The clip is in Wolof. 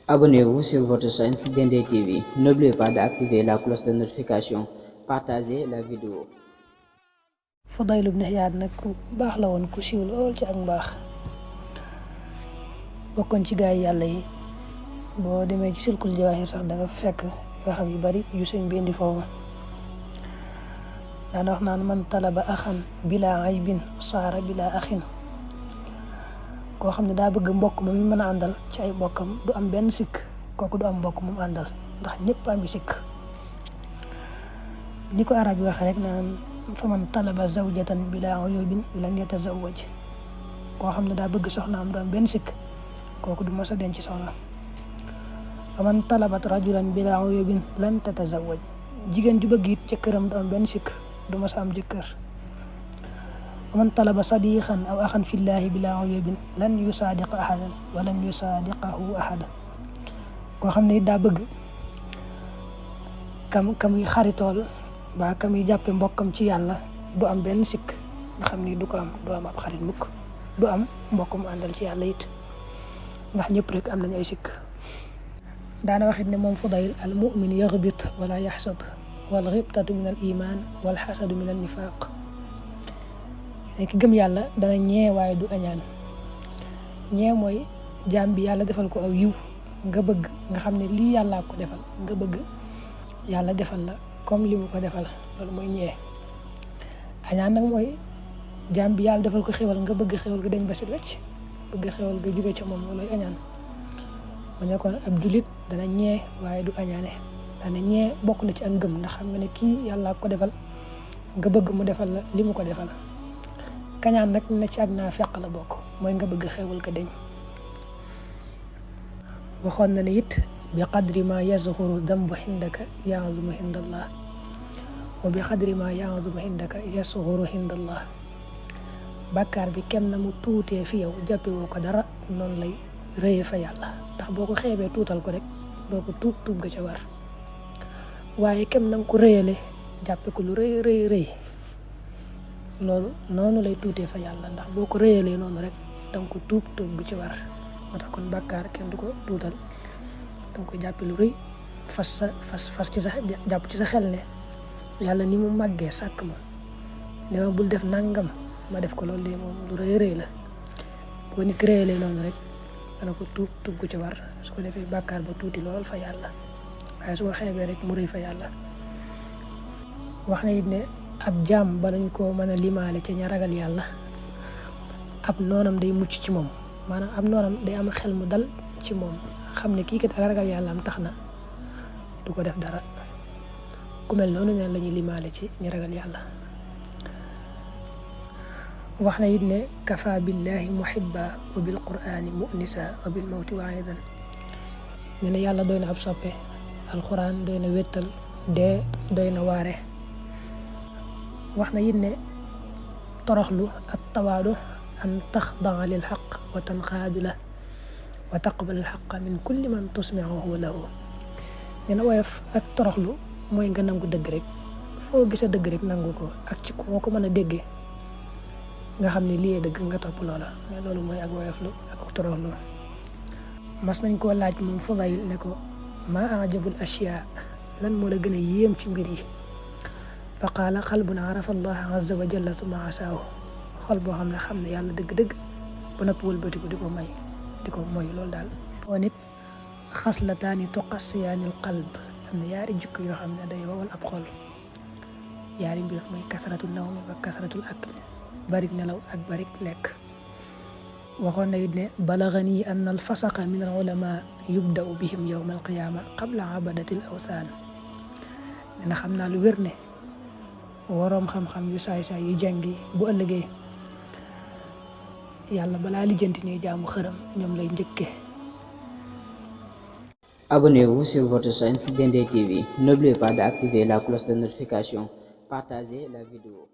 Abonnez-vous sur votre chaîne Dendé TV. N'oubliez pas d'activer la cloche de notification. Partagez la vidéo. Fudayl ibn Iyaad nag ku baax la woon ku siiw lool ci ak mbaax bokkoon ci gaay yàlla yi. boo demee ci silkul jawaahir sax da nga fekk yoo xam yu bari yu sëñ bi indi foofu daana wax naan man talaba axan bila aybin saara bila axin. koo xam ne daa bëgg mbokk ma mi mën a àndal ci ay bokkam du am benn sikk kooku du am mbokk mu àndal ndax ñëpp am sikk. ni ko arab yi waxee rek naan fa man talaba zawjatan bila uyubin lam yatazawwaj. koo xam ne daa bëgg soxnaam du am benn sikk kooku du mës a denc soxna. fa man talabat rajulan bila uyubin lan tatazawwaj. jigéen ju bëgg it jëkkëram du am benn sikk du mës a am jëkkër. man talaba sadiqan aw axan fillahi bila uyubin lan yusaadiqa ahadan wa lan yusaadiqahu ahada. koo xam ne it daa bëgg kam yi xaritool ba kam yi jàppe mbokkam ci yàlla du am benn sikk nga xam ni du am ab xarit mukk du am mbokk mu àndal ci yàlla it ndax ñëpp rek am nañu ay sikk. daana waxit ne moom Fudayl al mu'min yaghbit wala yaxsad wal ghibtatu min al iman wal xasadu min al nifaq. ki gëm yàlla dana ñee waaye du añaan. ñee mooy jaam bi yàlla defal ko aw yiw nga bëgg nga xam ne lii yàllaa ko defal nga bëgg yàlla defal la comme li mu ko defal loolu mooy ñee. añaan nag mooy jaam bi yàlla defal ko xéwal nga bëgg xéwal ga dañ ba set wecc bëgg xéwal ga jóge ca moom loolooy añaan. mu ne kon ab julit dana ñee waaye du añaane. dana ñee bokk na ci ak ngëm ndax xam nga ne kii yàllaa ko defal nga bëgg mu defal la li mu ko defal. kañaan nag na ci ak naafeq la bokk mooy nga bëgg xewal ko deñ. waxoon na ne it bi qadri ma yazxuru dambu xindaka yazumu xindallah wa bi qadri ma yazumu xindaka yasxuru xindallah. bàkkaar bi kem na mu tuutee fi yow jàppe woo ko dara noonu lay rëye fa yàlla ndax boo ko xeebee tuutal ko rek doo ko tuub ga ca war. waaye kem na nga ko rëyale jàppe ko lu rëy loolu noonu lay tuutee fa yàlla ndax boo ko rëyalee noonu rek danga ko tuub bu ci war. moo tax kon bàkkaar kenn du ko tuutal danga ko jàppe lu rëy fas ci sa jàpp ci sa xel ne yàlla ni mu màggee sàkk ma ne ma bul def nangam ma def ko loolu de moom lu rëy la. boo nit ki rëyalee noonu rek dana ko tuub gu ci war su ko defee bàkkaar ba tuuti lool fa yàlla waaye su ko xeebee rek mu rëy fa yàlla. wax na it ne ab jaam ba dañ ko mën a limaale ca ña ragal yàlla ab noonam day mucc ci moom maanaam ab noonam day am xel mu dal ci moom xam ne kii kat ak ragal yàlla am tax na du ko def dara. ku mel noonu ne la ñuy limaale ci ñi ragal yàlla. wax na it ne kafa billahi muhibba wa bil qur'ani mu'nisa wa bil mawti wa'idan. ne na yàlla doy na ab soppe alquran doy na wéttal dee doy na waare. wax na it ne toroxlu at tawaadu an taxdaa lil xaq wa tanqaadu la wa taqbal al xaqa min kulli man tusmiuhu lahu. nee na woyof ak toroxlu mooy nga nangu dëgg rek foo gisa dëgg rek nangu ko ak ci koo ko mën a déggee nga xam ne lii dëgg nga topp loola. mais loolu mooy ak woyoflu ak toroxlu. mas nañ koo laaj moom Fudayl ne ko maa ajabul ashyaa lan moo la gën a yéem ci mbir yi. fa qaala qalbun arafa allah azza wa jalla summa asaahu. xol boo xam ne yàlla dëgg-dëgg ba noppi wëlbatiku di ko moy loolu daal. oo nit xaslataani tuqassiyaani alqalb am na yaari jukk yoo xam ne day wawal ab xol. yaari mbir muy kasratul nawmi wa kasratul akl barik nelaw ak barik lekk. waxoon na it ne balagani anna alfasaqa min al ulama yubda'u bihim yawma alqiyama qabla abadati al awthan. ne na xam naa lu wér ne waroom xam-xam yu saay-saay yu jàngi bu ëllëgee yàlla balaa lijjanti ne jaamu xërëm ñoom lay njëkke. Abonnez-vous sur votre chaîne Dendé TV. N'oubliez pas d'activer la cloche de notification. Partagez la vidéo.